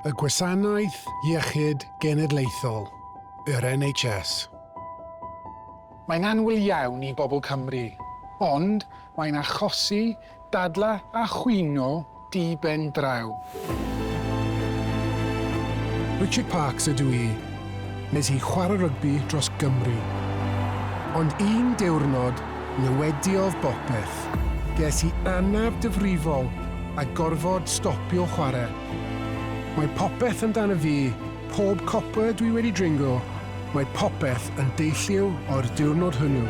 Y Gwasanaeth Iechyd Genedlaethol, yr NHS. Mae'n annwyl iawn i bobl Cymru, ond mae'n achosi dadlau a chwyno di-ben-draw. Richard Parks ydw i. Nes i chwarae rygbi dros Gymru. Ond un diwrnod, newidiodd bopeth. Ges i anaf difrifol a gorfod stopio chwarae. Mae popeth amdano fi, pob copa dwi wedi dringo, mae popeth yn deillio o'r diwrnod hwnnw.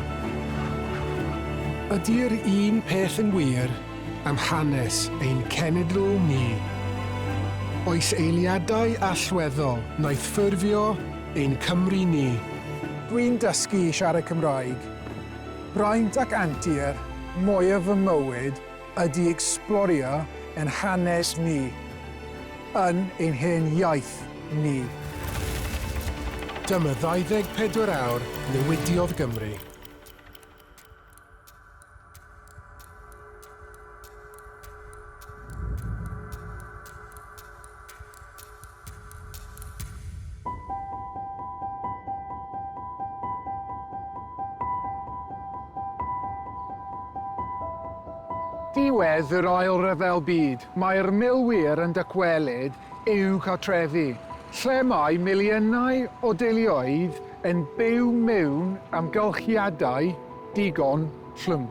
Ydy'r un peth yn wir am hanes ein cenedl ni? Oes eiliadau allweddol wnaeth ffurfio ein Cymru ni? Dwi'n dysgu i siarad Cymraeg. Braint ac antur mwyaf fy mywyd ydy ecsblorio ein hanes ni, yn ein hen iaith ni. Dyma 24 awr newidiodd Gymru. Diwedd yr Ail Ryfel Byd, mae'r milwyr yn dychwelyd i'w cartrefi, lle mae miliynau o deuluoedd yn byw mewn amgylchiadau digon llym.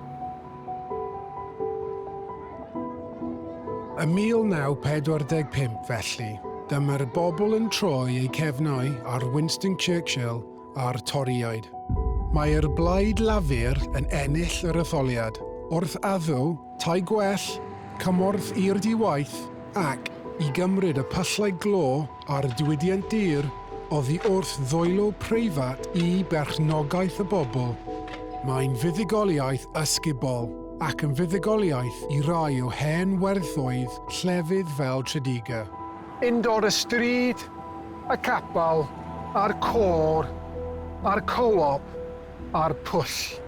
Ym 1945, felly, dyma'r bobl yn troi eu cefnau ar Winston Churchill a'r Torïaid. Mae'r Blaid Lafur yn ennill yr etholiad, wrth addo tai gwell, cymorth i'r di-waith ac i gymryd y pyllau glo a'r diwydiant dur oddi wrth ddwylo preifat i berchnogaeth y bobl. Mae'n fuddugoliaeth ysgubol, ac yn fuddugoliaeth i rai o hen werthoedd llefydd fel Tredegar. Undod y stryd, y capel, a'r côr, a'r co-op, a'r pwll.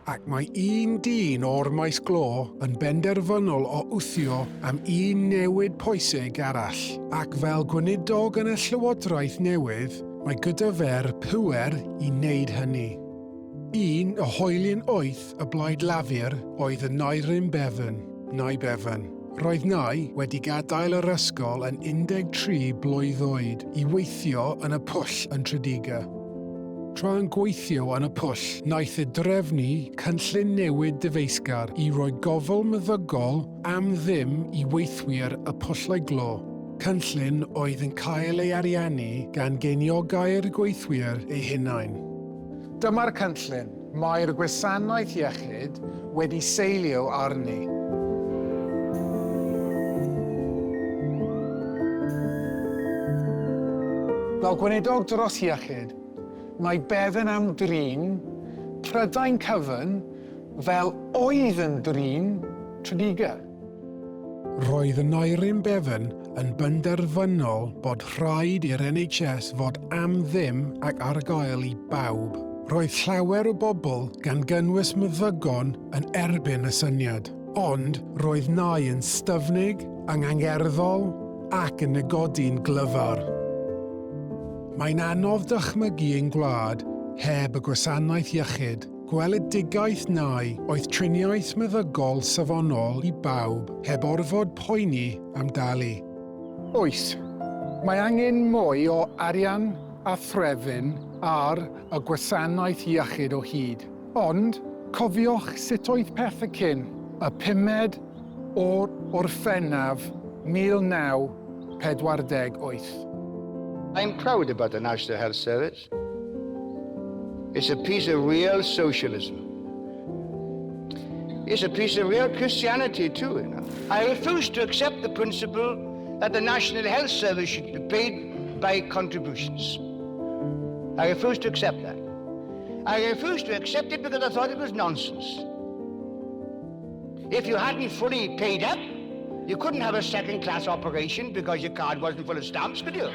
Ac mae un dyn o'r maes glo yn benderfynol o wthio am un newid pwysig arall, ac fel gweinidog yn y llywodraeth newydd, mae gyda fe'r pŵer i wneud hynny. Un o hoelion wyth y Blaid Lafur oedd Aneurin Bevan, Nye Bevan. Roedd Nye wedi gadael yr ysgol yn 13 blwydd oed i weithio yn y pwll yn Tredegar. Tra'n gweithio yn y pwll, wnaeth e drefnu cynllun newid dyfeisgar i roi gofal meddygol am ddim i weithwyr y pwllau glo, cynllun oedd yn cael ei ariannu gan geiniogau'r gweithwyr eu hunain. Dyma'r cynllun mae'r gwasanaeth iechyd wedi seilio arni. Fel Gweinidog dros Iechyd, mae Bevan am drin Prydain cyfan fel oedd yn drin Tredegar. Roedd Aneurin Bevan yn benderfynol bod rhaid i'r NHS fod am ddim ac ar gael i bawb. Roedd llawer o bobl, gan gynnwys meddygon, yn erbyn y syniad. Ond roedd Nye yn styfnig, yn angerddol ac yn negodi'n glyfar. Mae'n anodd dychmygu ein gwlad heb y gwasanaeth iechyd. Gweledigaeth Nye oedd triniaeth meddygol safonol i bawb heb orfod poeni am dalu. Oes, mae angen mwy o arian a threfn ar y gwasanaeth iechyd o hyd. Ond, cofiwch sut oedd pethau cyn y pumed o Orffennaf 1948. I'm proud about the National Health Service. It's a piece of real socialism. It's a piece of real Christianity too, you know. I refuse to accept the principle that the National Health Service should be paid by contributions. I refuse to accept that. I refused to accept it because I thought it was nonsense. If you hadn't fully paid up, you couldn't have a second-class operation because your card wasn't full of stamps, could you?